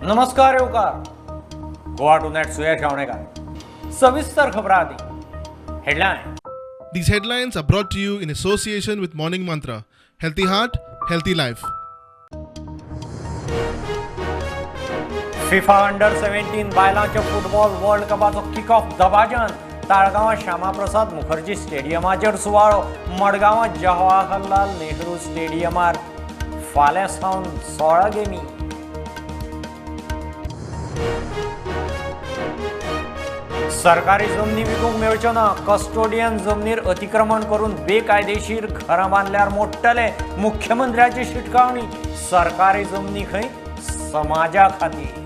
नमस्कार येवकार गोवा टुनायट सुयश गावणेकर. सविस्तर खबरां आदी headline. These headlines are brought to you in association with Morning Mantra. Healthy heart, healthy life. FIFA under 17 बायलांच्या फुटबॉल वर्ल्ड कपाचो किक ऑफ दबाज्यान ताळगांवां श्यामाप्रसाद मुखर्जी स्टेडियमाचेर सुवाळो. मडगांवां जवाहरलाल नेहरू स्टेडियमार फाल्यां सावन 16 गेमी. सरकारी जमनी विकूंक मेळच्यो ना. कस्टोडियन जमनीर अतिक्रमण करून बेकायदेशीर घरां बांदल्यार मोडटले. मुख्यमंत्र्याची शिटकावणी. सरकारी जमनी खंय समाजा खातीर.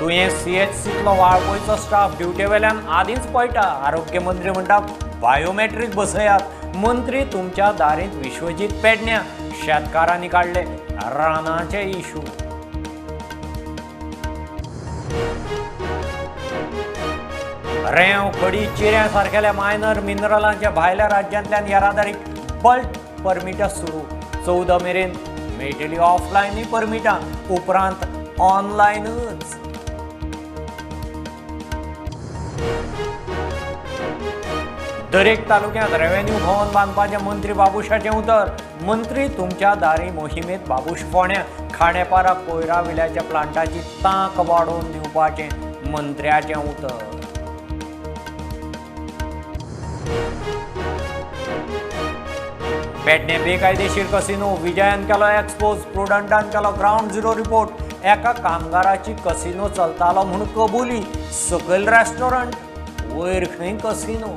तुयें सीएचसींतलो वाळपयचो स्टाफ ड्युटेवेल्यान आदींच पळटा. आरोग्य मंत्री म्हणटा बायोमॅट्रीक बसयात. मंत्री तुमच्या दारींत विश्वजीत पेडण्या. शेतकारांनी काडले रानाचे इशू. रेंव खडी चिऱ्या सारकेल्या मायनर मिनरलांच्या भायल्या राज्यांतल्यान येरादारीक बल्ट परमिटां सुरू. 14 मेरेन मेळटली ऑफलायनूय परमिटां, उपरांत ऑनलायनूच. दरेक तालुक्यांत रेव्हेन्यू भवन बांदपाचें मंत्री बाबूशाचें उतर. मंत्री तुमच्या दारी मोहिमेंत बाबूश फोंड्या. खांडेपारा कोयरा विल्याच्या प्लांटाची तांक वाडोवन दिवपाचें मंत्र्याचें उतर. पेडणे बेकायदेशीर कसिनो विजयान केलो एक्सपोज. प्रुडंटान केलो ग्रावंड झिरो रिपोर्ट. एका कामगाराची कसिनो चलतालो म्हूण कबुली. सकयल रेस्टॉरंट, वयर खंय कसिनो.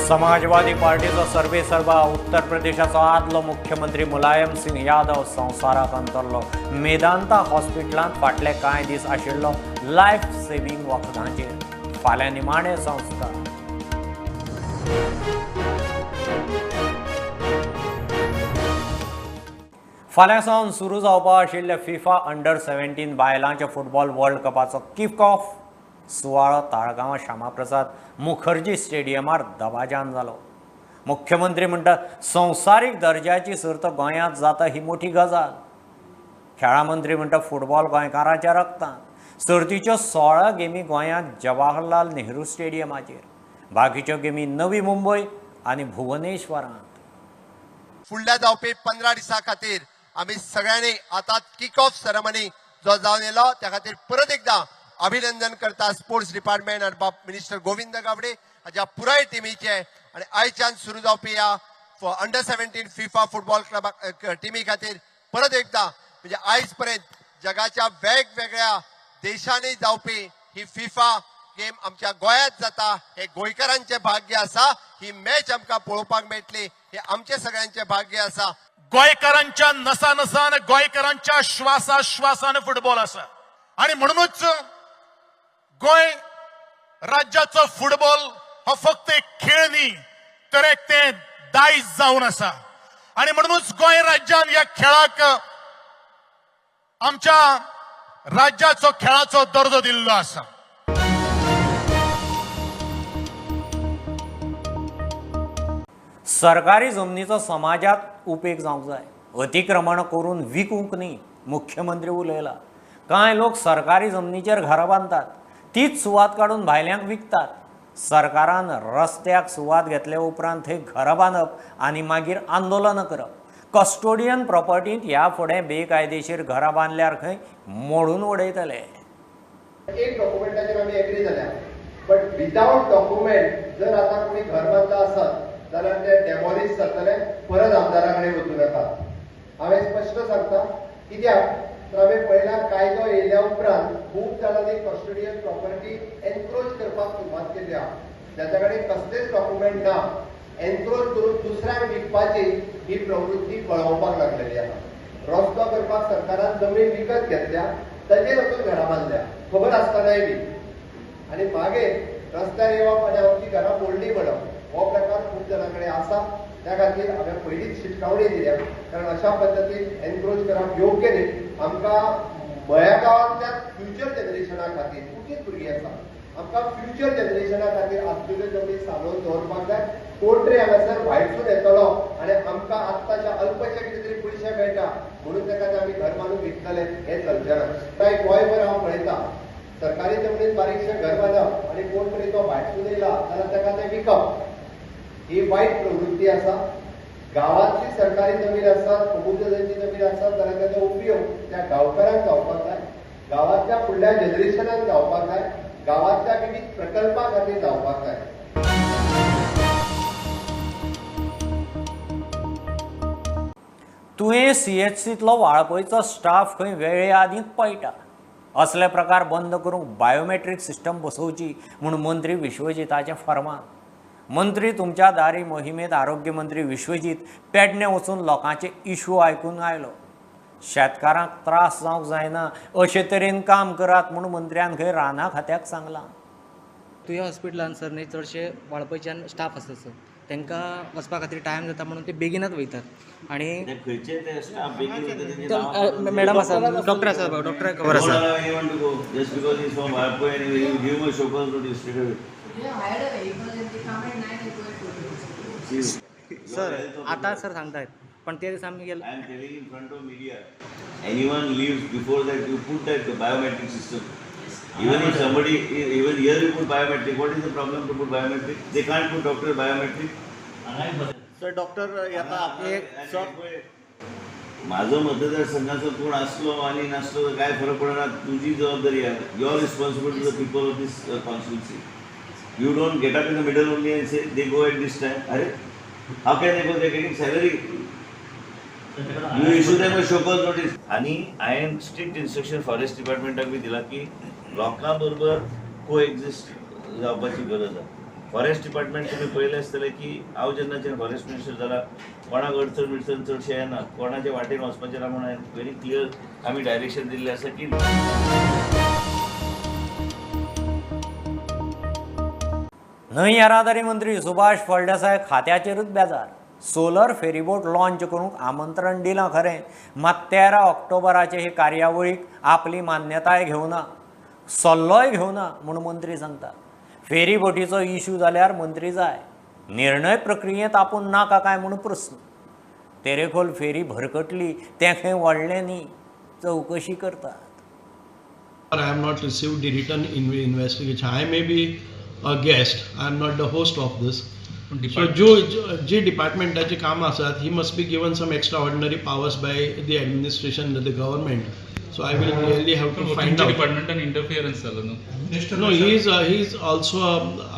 समाजवादी पार्टीचो सर्वे सर्वा उत्तर प्रदेशाचो आदलो मुख्यमंत्री मुलायम सिंग यादव संवसाराक अंतरलो. मेदांता हॉस्पिटलांत फाटले कांय दीस आशिल्लो लायफ सेव्हिंग वखदांचेर. फाल्यां निमाणे संस्कार. फाल्यां सावन सुरू जावपा आशिल्ल्या फिफा अंडर 17 बायलांच्या फुटबॉल वर्ल्ड कपाचो किक ऑफ सुवाळो ताळगांवां श्यामाप्रसाद मुखर्जी स्टेडियमार दबाज्यान जालो. मुख्यमंत्री म्हणटा संवसारीक दर्जाची सर्त गोंयांत जाता ही मोठी गजाल. खेळां मंत्री म्हणटा फुटबॉल गोंयकारांच्या रक्तांत. सर्तीच्यो 16 गेमी गोंयांत जवाहरलाल नेहरू स्टेडियमाचेर, बाकीच्यो गेमी नवी मुंबय आनी भुवनेश्वरांत. फुडल्या जावपी 15 दिसां खातीर आमी सगळ्यांनी आतां किक ऑफ सेरेमनी जो जावन येयलो त्या खातीर परत एकदां अभिनंदन करता स्पोर्ट्स डिपार्टमेंट आनी बाब मिनिस्टर गोविंद गावडे हाज्या पुराय टिमीचे. आनी आयच्यान सुरू जावपी ह्या अंडर 17 फिफा फुटबॉल क्लबा टिमी खातीर परत एकदां म्हणजे आयज पर्यंत जगाच्या वेगवेगळ्या देशांनी जावपी ही फिफा गेम आमच्या गोंयांत जाता हे गोंयकारांचें भाग्य आसा. ही मॅच आमकां पळोवपाक मेळटली हे आमचे सगळ्यांचें भाग्य आसा. गोंयकारांच्या नसानसान, गोंयकारांच्या श्वासा श्वासान फुटबॉल आसा आनी म्हणूनच गोंय राज्याचो फुटबॉल हो फक्त एक खेळ न्ही तर एक तें दायज जावन आसा. आनी म्हणूनच गोंय राज्यान ह्या खेळाक आमच्या राज्याचो खेळाचो दर्जो दिल्लो आसा. सरकारी जमनीचो समाजात उपेग जावंक जाय, अतिक्रमण करून विकूंक न्ही. मुख्यमंत्री उलयला. कांय लोक सरकारी जमनीचेर घरां बांदतात, तीच सुवात काडून भायल्यांक विकतात. सरकारान रस्त्याक सुवात घेतले उपरांत थंय घरां बांदप आनी मागीर आंदोलनां करप. कस्टोडियन प्रॉपर्टींत ह्या फुडें बेकायदेशीर घरां बांदल्यार खंय मोडून उडयतले. एक डॉक्युमेंटाचेर आमी एग्री जाल्या, बट विदावट डॉक्युमेंट जर आतां कोणी घर बांदता आसत जाल्यार ते डेमोलिश जातले, परत आमदारा कडेन वचूं नाकात. हांवें स्पश्ट सांगता कित्याक तर हांवें पळयला कायदो येयल्या उपरांत खूब जाणांनी कस्टोडियन प्रॉपर्टी एनक्रोच करपाक सुरवात केल्ली आहा. जाच्या कडेन कसलेच डॉक्युमेंट ना, एनक्रोच करून दुसऱ्यांक विकपाची ही प्रवृत्ती बळोवपाक लागलेली आहा. रस्तो करपाक सरकारान जमीन विकत घेतल्या, ताचेर वचून घरां बांदल्या खबर आसतनाय बी, आनी मागीर रस्त्यार येवप आनी आमची घरां मोडली म्हणप हो प्रकार खूब जाणां कडेन आसा. त्या खातीर हांवें पयलींच शिटकावणी दिल्या, कारण अशा पद्दतीन एनक्रोच करप योग्य न्ही. आमकां मया गांवांतल्या फ्युचर जनरेशना खातीर तुमचीच भुरगीं आसा, आमकां फ्युचर जनरेशना खातीर आसलेल्यो जमनी सांबाळून दवरपाक जाय. कोण तरी हांगासर भायरसून येतलो आनी आमकां आत्ताच्या अल्पशे कितें तरी पयशे मेळटा म्हणून ताका आमी घर बांदून विकतले हें चलचें ना. काय गोंयभर हांव पळयता सरकारी जमनीत बारीकशें घर बांदप आनी कोण तरी तो भायरसून येयला जाल्यार ताका तें विकप ही वायट प्रवृत्ती आसा. गांवांतली सरकारी जमीन आसात, प्रबुद्धजनची जमीन आसात जाल्यार ताचो उपयोग त्या गांवकारांक जावपाक जाय, गांवांतल्या फुडल्या जनरेशनाक जावपाक जाय, गांवांतल्या विविध प्रकल्पा खातीर जावपाक जाय. तुवें सीएचसींतलो वाळपयचो स्टाफ खंय वेळे आदींच पळटा. असले प्रकार बंद करूंक बायोमेट्रीक सिस्टम बसोवची म्हूण मंत्री विश्वजीताचें फर्मान. मंत्री तुमच्या दारी मोहिमेंत आरोग्य मंत्री विश्वजीत पेडणे वचून लोकांचे इशू आयकून आयलो. शेतकारांक त्रास जावंक जायना अशे तरेन काम करात म्हूण मंत्र्यान खंय रानां खात्याक सांगलां. तुया हॉस्पिटलान सर न्ही चडशे वाळपयच्यान स्टाफ आसता सर, तांकां वचपा खातीर टायम जाता म्हणून ते बेगीनच वयतात. आनी मॅडम आसा, डॉक्टर आसा, डॉक्टराक खबर आसा. सर आता सर सांगतायत पण ते दिसा आमी गेले. I am telling in front of media, anyone leaves before that you put that biometric system. Even if somebody, even here you put biometric, what is the problem to put biometric? They can't put doctor biometric. Sir doctor आता आपले माझं मतदारसंघाचा कोण असलो आणि नसलो तर काय फरक पडणार, तुझी जबाबदारी आहे. You are responsible to the people of this constituency. You don't get up in the middle only and say they go at this time. अरे how can they go? They getting salary. You issue them a show cause notice. आणि I am strict instruction forest डिपार्टमेंटाक बी दिला की लोकां बरोबर को exist जावपाची गरज आसा. Forest department तुमी पळयलें आसतलें की हांव जेन्नाच्यान फॉरेस्ट मिनिस्टर जाला कोणाक अडचण बिडचण चडशें येना, कोणाच्या वाटेन वचपाचें ना म्हणून हांवें व्हेरी क्लियर आमी डायरेक्शन दिल्लें आसा की न्हंय येरादारी मंत्री सुभाष फळदेसाय खात्याचेरूच बेजार. सोलर फेरीबोट लॉन्च करूंक आमंत्रण दिलां खरें, मात 13 ऑक्टोबराचे हे कार्यावळीक आपली मान्यताय घेवना, सल्लोय घेवना म्हूण मंत्री सांगता. फेरीबोटीचो इशू जाल्यार मंत्री जाय, निर्णय प्रक्रियेंत आपूण नाका काय म्हूण प्रस्न. तेरेखोल फेरी भरकटली तें खंय व्हडलें न्ही, चवकशी करतात. I have not received the written investigation. I may be a guest, I am not the host of this. So जो जे डिपार्टमेंटाचे काम आसात, he must be given some extraordinary powers by the administration, the government. So I will really have to find out. डिपार्टमेंटान interference जालो न्हू? No, he is also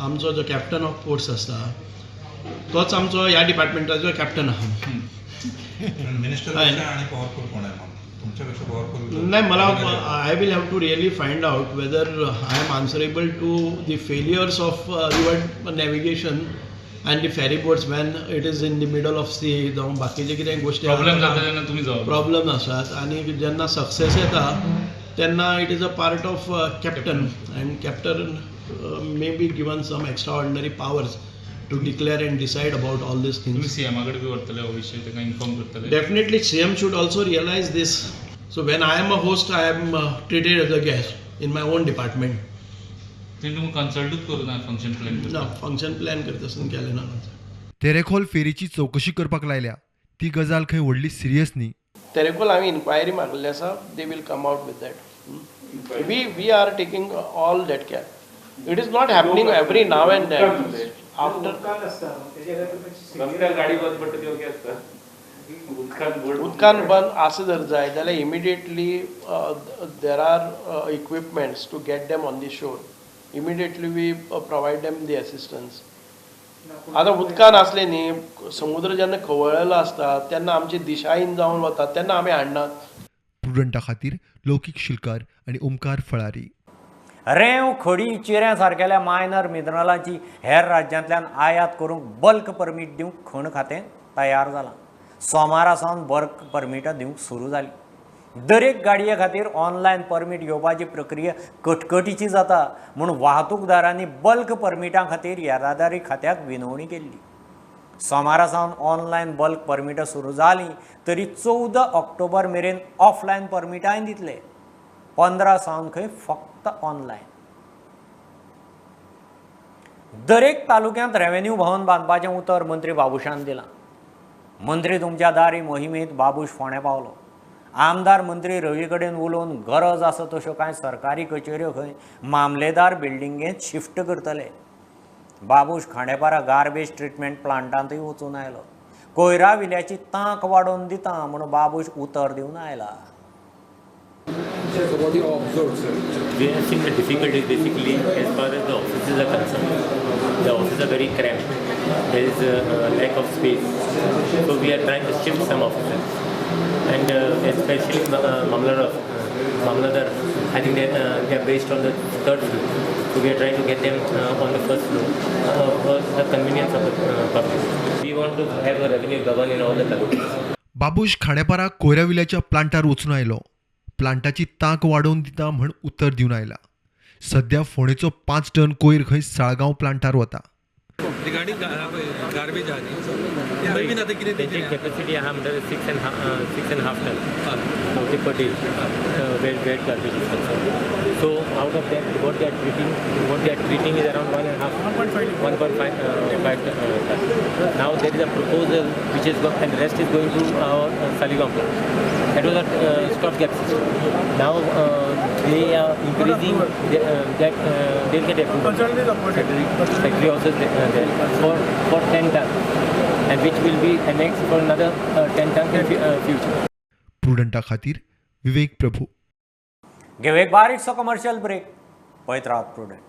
आमचो जो captain of ports आसता तोच आमचो ह्या डिपार्टमेंटाचो कॅप्टन आहा. मिनिस्टर आनी पॉवरफुल कोण आहे तुमच्यापेक्षा पॉवरफुल? नाही, मला I will have to really find out whether I am answerable to the failures of river navigation and the ferry boats when it is in the middle of sea. जावं बाकीचे कितें गोश्टी problem जाता तेन्ना तुमी जबाबदार. प्रॉब्लेम आसात आनी जेन्ना सक्सेस येता तेन्ना it is a part of captain and captain may be given some extraordinary powers to declare and decide about all these things. तुम्ही सीएम कडे बी व्हरतले हो विशय, ताका इन्फॉर्म करतले? Definitely CM should also realise this. So when I am a host, I am treated as a guest in my own department. तेणी तुमकां कन्सल्टूच करूं ना फंक्शन प्लॅन ना, फंक्शन प्लॅन करता आसतना केलें ना. तेरेखोल फेरीची चवकशी करपाक लायल्या ती गजाल खंय व्हडली सिरियस न्ही. तेरेखोल हांवें इन्क्वायरी मागलेली आसा, they will come out with that. We are taking all that care. It is not happening every now and then. After गाडी बंद पडटा ती ओके आसता, उदकान बंद आसा जर जाय जाल्यार immediately there are equipments to get them on the shore. Immediately we provide them the assistance. आतां उदकान आसलें न्ही, समुद्र जेन्ना खवळलेलो आसता तेन्ना आमची दिशाहीन जावन वता, तेन्ना आमी हाडनात. प्रुडंटा खातीर लौकीक शिलकार आनी ओमकार फळारी. रेंव, खडी, चिऱ्या सारकेल्या मायनर मिनरलांची हेर राज्यांतल्यान आयात करूंक बल्क परमीट दिवंक खण खातें तयार जालां. सोमारा सावन बल्क परमिटां दिवंक सुरू जाली. दरेक गाडये खातीर ऑनलायन परमीट घेवपाची प्रक्रिया कटकटीची जाता म्हूण वाहतूकदारांनी बल्क परमिटां खातीर येरादारी खात्याक विनवणी केल्ली. सोमारा सावन ऑनलायन बल्क परमिटां सुरू जालीं तरी 14 ऑक्टोबर मेरेन ऑफलायन परमिटांय दितले. 15 सावन खंय फक्त ऑनलायन. दरेक तालुक्यांत रेव्हेन्यू भवन बांदपाचें उतर मंत्री बाबूशान दिलां. मंत्री तुमच्या दारी मोहिमेंत बाबूश फोंडें पावलो. आमदार मंत्री रवी कडेन उलोवन गरज आसा तश्यो कांय सरकारी कचेऱ्यो खंय मामलेदार बिल्डिंगेंत शिफ्ट करतले. बाबूश खांडेपारा गार्बेज ट्रिटमेंट प्लांटांतूय वचून आयलो. कोयरा विल्याची तांक वाडोवन दिता म्हणून बाबूश उतर दिवन आयला. We have seen the difficulties basically as far as the offices are concerned. The offices are very cramped. There is a lack of space. So we are trying to shift some offices. And especially Mamladar, I think they are based on the third floor. So we are trying to get them on the first floor for the convenience of the public. We want to have a revenue govern in all the talukas. Babush Khandepar कोयराविल्याच्या प्लांटार वचून आयलो. प्लांटाची तांक वाडोवन दिता म्हण उतर दिवन आयला. सध्या फोंडेचो 5 टन कोयर खंय साळगांव प्लांटार वता. कॅपॅसिटी आहा म्हणल्यार 6.5 ton per day wet garbage is concerned. So out of that, what they are treating is around 1.5 ton. Now there is a proposal which is and rest is going to our Saligao plant. That was a stopgap system. Now they are increasing that they'll get approval. Secretary also is there for 10 tons, and which will be annexed for another 10 tons in future. प्रुडंटा खातीर विवेक प्रभू. घेऊ एक बारीकसो commercial break. पळयत रावात prudent.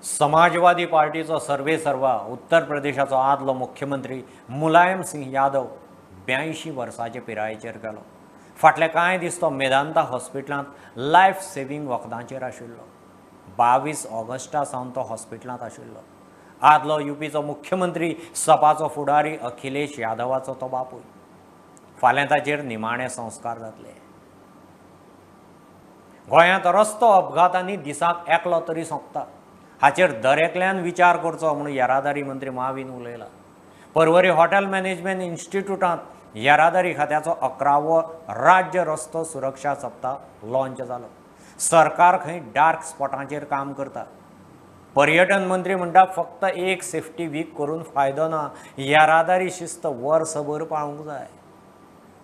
समाजवादी पार्टीचो सर्वेसर्वा उत्तर प्रदेशाचो आदलो मुख्यमंत्री मुलायम सिंह यादव 82 वर्सांचे पिरायेचेर गेलो. फाटले कांय दीस तो मेदांता हॉस्पिटलांत लायफ सेव्हींग वखदांचेर आशिल्लो. 22 ऑगस्टा सावन तो हॉस्पिटलांत आशिल्लो. आदलो युपीचो मुख्यमंत्री सपाचो फुडारी अखिलेश यादवाचो तो बापूय. फाल्यां ताचेर निमाणे संस्कार जातले. गोंयांत रस्तो अपघातांनी दिसाक एकलो तरी सोंपता. हाचेर दरेकल्यान विचार करचो म्हणून येरादारी मंत्री माविन उलयला. परवरी हॉटेल मॅनेजमेंट इन्स्टिट्यूटांत येरादारी खात्याचो 11वो राज्य रस्तो सुरक्षा सप्ताह लॉन्च जालो. सरकार खंय डार्क स्पॉटांचेर काम करता. पर्यटन मंत्री म्हणटा फक्त एक सेफ्टी वीक करून फायदो ना, येरादारी शिस्त वर्सभर पाळूंक जाय.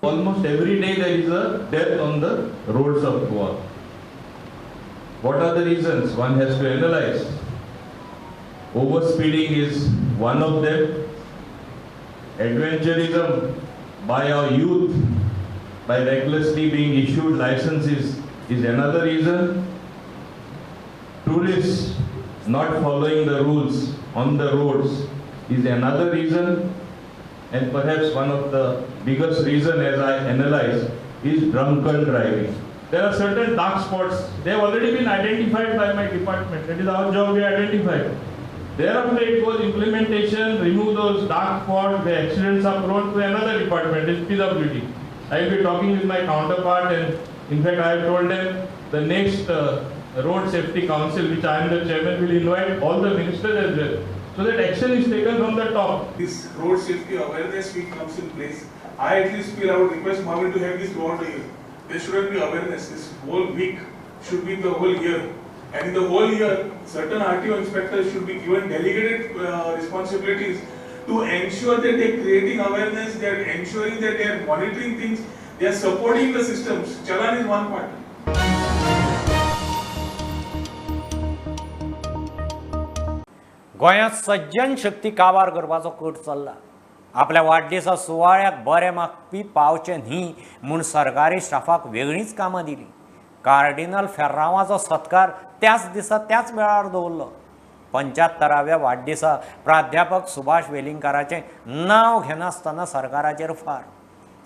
Almost every day there is a death on the roads of Goa. What are the reasons? One has to analyze. Overspeeding is one of them. Adventurism by our youth, by recklessly being issued licenses, is another reason. Tourists not following the rules on the roads is another reason. And perhaps one of the biggest reason, as I analyze, is drunken driving. There are certain dark spots. They have already been identified by my department. That is our job, we identify. Thereafter it goes implementation, remove those dark spots, the accidents are prone to another department, it's PWD. I will be talking with my counterpart, and in fact I have told them the next Road Safety Council, which I am the chairman, will invite all the ministers as well, so that action is taken from the top. This Road Safety Awareness Week comes in place. I at least feel I would request Marvin to have this throughout the year. There shouldn't be awareness. This whole week should be the whole year. And in the whole year, certain RTO inspectors should be given delegated responsibilities to ensure that they are creating awareness, they are ensuring that they are monitoring things, they are supporting the systems. Challan is one part. गोंयांत सज्जन शक्ती काबार करपाचो cut चल्ला. आपल्या वाडदिसा सुवाळ्याक बरें मागपी पावचे न्ही म्हूण सरकारी स्टाफाक वेगळींच कामां दिलीं. कार्डिनल फेर्रांवाचो सत्कार त्याच दिसा त्याच वेळार दवरलो. 75व्या वाडदिसा प्राध्यापक सुभाष वेलिंगकाराचें नांव घेनासतना सरकाराचेर फार.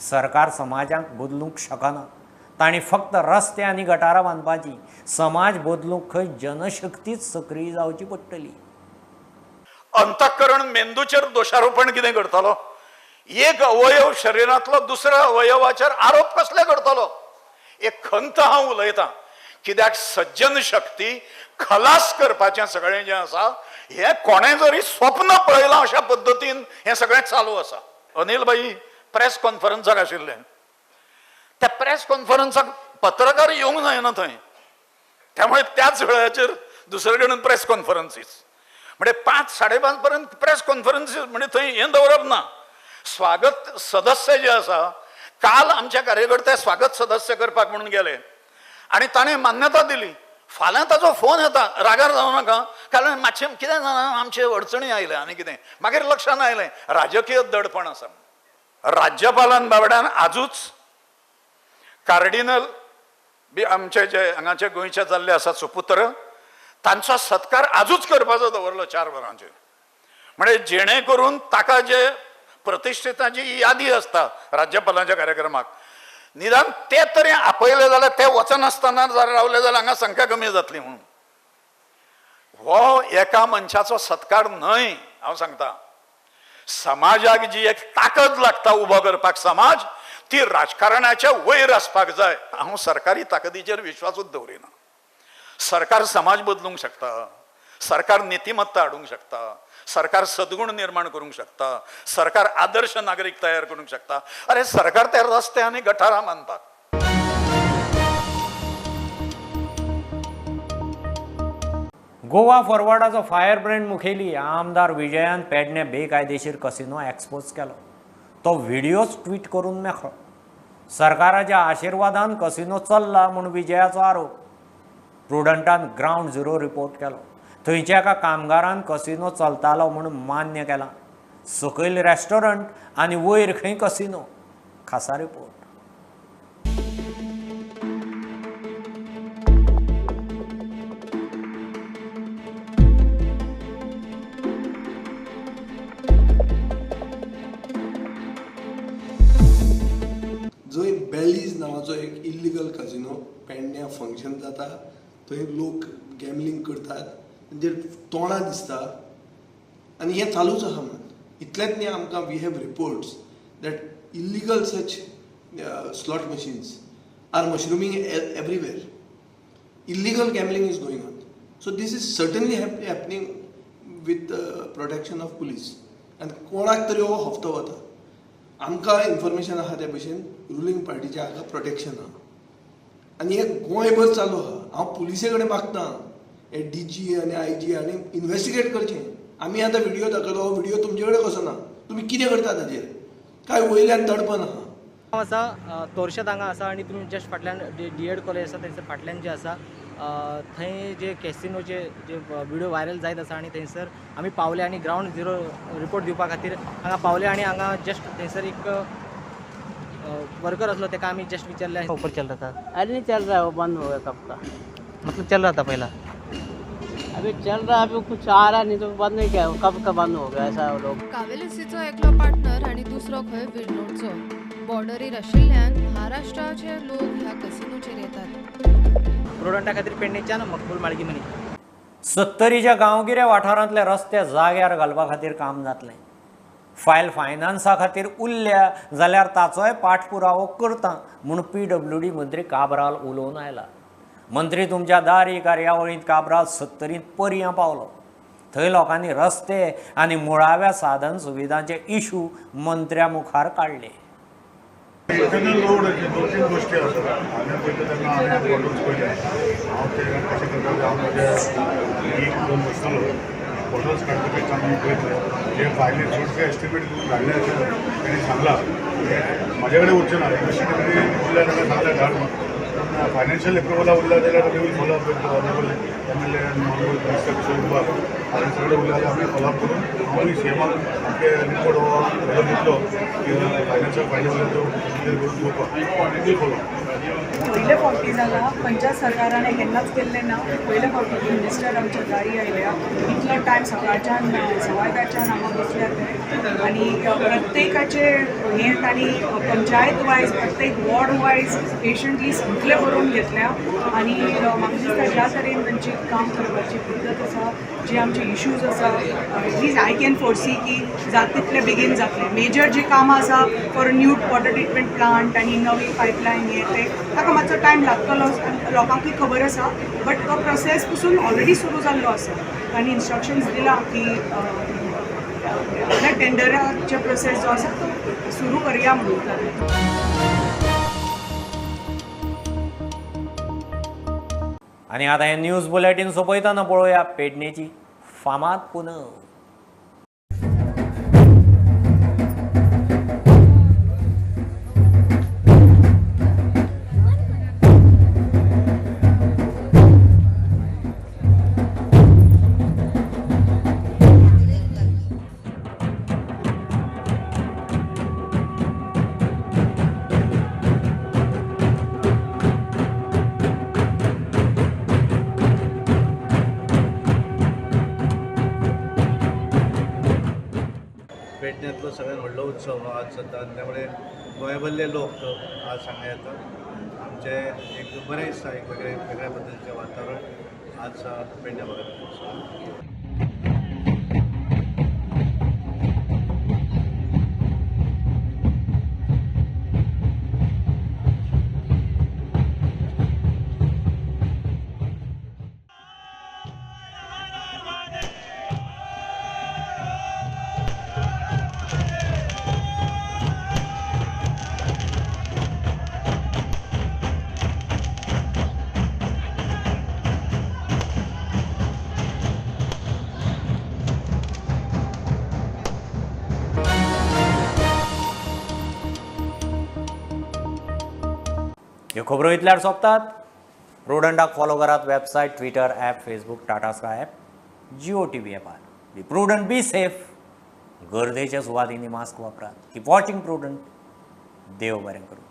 सरकार समाजाक बदलूंक शकना, तांणी फक्त रस्ते आनी गटारां बांदपाची. समाज बदलूंक खंय जनशक्तीच सक्रीय जावची पडटली. अंतःकरण मेंदूचेर दोषारोपण कितें करतलो? एक अवयव शरीरांतलो दुसऱ्या अवयवाचेर आरोप कसले करतलो? एक खंत हांव उलयतां, कित्याक सज्जन शक्ती खलास करपाचें सगळें जें आसा हें कोणें जरी स्वप्न पळयलां अशा पद्दतीन हें सगळें चालू आसा. अनिल भाई प्रेस कॉन्फरन्साक आशिल्ले, त्या प्रेस कॉन्फरन्साक पत्रकार येवंक जायना थंय. त्यामुळे त्याच वेळाचेर दुसरे कडेन प्रेस कॉन्फरन्सीस, म्हणजे 5 साडे 5 पर्यंत प्रेस कॉन्फरन्सीस, म्हणजे थंय हें दवरप ना. स्वागत सदस्य जे आसा, काल आमच्या कार्यकर्ते स्वागत सदस्य करपाक म्हणून गेले आनी ताणें मान्यता दिली. फाल्यां ताचो फोन येता, रागार जावं नाका, कारण मातशें कितें जाणा आमचे अडचणी आयल्या आनी कितें. मागीर लक्षान आयलें राजकीय दडपण आसा. राज्यपालान बाबड्यान आजूच कार्डिनल बी आमचे जे हांगाचे गोंयचे जाल्ले आसा सुपुत्र, तांचो सत्कार आजूच करपाचो दवरलो 4 वरांचेर, म्हणजे जेणे करून ताका जे प्रतिश्ठितांची यादी आसता राज्यपालांच्या कार्यक्रमाक, निदान ते तरी आपयले जाल्यार ते वचनासतना जर रावले जाल्यार हांगा संख्या कमी जातली म्हणून. हो एका मनशाचो सत्कार न्हय, हांव सांगता. समाजाक जी एक ताकद लागता उबो करपाक समाज, ती राजकारणाच्या वयर आसपाक जाय. हांव सरकारी ताकदीचेर विश्वासूच दवरिना. सरकार समाज बदलूंक शकता, सरकार नितिमत्ता हाडूंक शकता, सरकार सद्गुण निर्माण करूंक शकता, सरकार आदर्श नागरीक तयार करूंक शकता. अरे सरकार ते रस्ते आनी गटारां बांदतात. गोवा फॉरवर्डाचो फायर ब्रँड मुखेली आमदार विजयान पेडणे बेकायदेशीर कसिनो एक्सपोज केलो. तो व्हिडियोच ट्वीट करून मेकळो. सरकाराच्या आशिर्वादान कसिनो चल्ला म्हूण विजयाचो आरोप. प्रुडंटान ग्रावंड झिरो रिपोर्ट केलो. थंयच्या एका कामगारान कसिनो चलतालो म्हूण मान्य केलां. सकयल रेस्टॉरंट आनी वयर खंय कसिनो. खासा रिपोर्ट. जंय बेलीज नांवाचो एक इल्लिगल काजिनो पेडण्या फंक्शन जाता, थंय लोक गॅमलिंग करतात, म्हणजे तोंडां दिसता आनी हें चालूच आसा म्हणून. इतलेंच न्ही, आमकां we have reports that illegal such slot machines are mushrooming everywhere. Illegal gambling is going on. So this is certainly happening with protection of police. आनी कोणाक तरी हो हप्तो वता. आमकां इन्फॉर्मेशन आसा त्या भशेन रुलींग पार्टीचें हाका प्रोटेक्शन आहा आनी हें गोंयभर चालू आहा. हांव पुलिसे कडेन मागता हे डी जी आनी आय जी आनी इन्वेस्टिगेट करचें. आमी आतां व्हिडियो दाखयलो, हो व्हिडियो तुमचे कडेन कसो ना, तुमी कितें करता ताजेर? काय वयल्यान दडपण आहा? हांव आसा तोरशेत हांगा आसा आनी तुमी जस्ट फाटल्यान डी एड कॉलेज आसा थंयसर फाटल्यान जे आसा थंय जे कॅसिनोचे जे व्हिडियो व्हायरल जायत आसा आनी थंयसर आमी पावले आनी ग्रावंड झिरो रिपोर्ट दिवपा खातीर हांगा पावले आनी हांगा जस्ट थंयसर एक वर्कर आसलो, ताका आमी जस्ट विचारलें ऊपर चल रहा था. अरे नहीं चल रहा है, वो बंद हो गया कब का. मतलब चल रहा था पहला, अभी चल रहा है, अभी कुछ आ रहा नहीं तो बंद नहीं किया, कब का बंद हो गया ऐसा लोग. कावेलिसीचो एकलो पार्टनर आनी दुसरो खंय विर्नोडचो. बॉर्डरीर आशिल्ल्यान महाराष्ट्राचे लोक ह्या कसिनोचेर येतात. प्रुडंटा खातीर पेडणेच्यान मकबूल माळगीमनी. सत्तरीच्या गांवगिऱ्या वाठारांतले रस्ते जाग्यार घालपा खातीर काम जातलें. फायल फायनान्सा खातीर उरल्या जाल्यार ताचोय पाठपुरावो करता म्हूण PWD मंत्री काब्राल उलोवन आयला. मंत्री तुमच्या दारी कार्यावळींत काब्राल सत्तरींत पर्यां पावलो. थंय लोकांनी रस्ते आनी मुळाव्या साधन सुविधांचे इशू मंत्र्या मुखार काडले. इंटरनल रोड 2-3 गोष्टी आसात. हांवें पळयता तेन्ना हांवें फोटोज पळयले, हांव ते कशें करता, हांव म्हज्या 1-2 बसतलो फोटोज काडटकच आमी पळयतले. जे फायली चडशे एस्टिमेट करून धाडले अशें तेणी सांगलां, म्हाजे कडेन उरचें ना. एस्टिमेट उरल्या जाल्यार सांगलें धाड म्हणून, पूण फायनान्शियल एप्रुवला उरल्या जाल्यार we will follow up with honourable MLA आनी ऑनरेबल मिनिस्टर किशोर कुमार हांचे सगळे उरल्या जाल्यार आमी फॉलोअप करून हांवूय सीएमाक आमचे रिपोर्ट हो हेजो दितलो की फायनान्शियल फायली उरल्या त्यो क्लियर करून दिवपाक will follow. पयले फावटी जाला, खंयच्या सरकारान हें केन्नाच केल्लें ना. पयले फावटी मिनिस्टर आमच्या दारी आयल्या. इतलो टायम सकाळच्यान 10:15च्यान हांगा बसल्या ते आनी प्रत्येकाचे हें तांणी पंचायत वायज प्रत्येक वॉर्ड वायज पेशंटली सगळें बरोवन घेतल्या आनी म्हाका दिसता ज्या तरेन तांची काम करपाची पद्दत आसा, जे आमचे इश्यूज आसा, at least I can foresee की जाता तितले बेगीन जातले. मेजर जी कामां आसा for new water treatment plant आनी नवी पायपलायन हें तें ताका मातसो टायम लागतलो, लोकांकूय खबर आसा, बट तो प्रोसेस पसून ऑलरेडी सुरू जाल्लो आसा. आनी इन्स्ट्रक्शन्स दिला की टेंडराचे प्रोसेस जो आसा तो सुरू करया म्हणून. आनी आतां हें न्यूज बुलेटीन सोंपयतना पळोवया पेडणेची फामाद पुनव. पेडण्यांतलो सगळ्यात व्हडलो उत्सव हो आज जाता आनी त्यामुळे गोंयभरले लोक आज हांगा येतात. आमचें एक बरें दिसता, एक वेगळे वेगळ्या पद्दतीचें वातावरण आज पेडण्या भागांत. ह्यो खबरो इतल्यार सोंपतात. प्रुडंटाक फॉलो करात website, Twitter app, Facebook, Tata Sky app, Jio TV ॲपार. Be prudent, be safe. गर्देच्या सुवातींनी मास्क वापरात. Keep watching prudent. देव बरें करूं.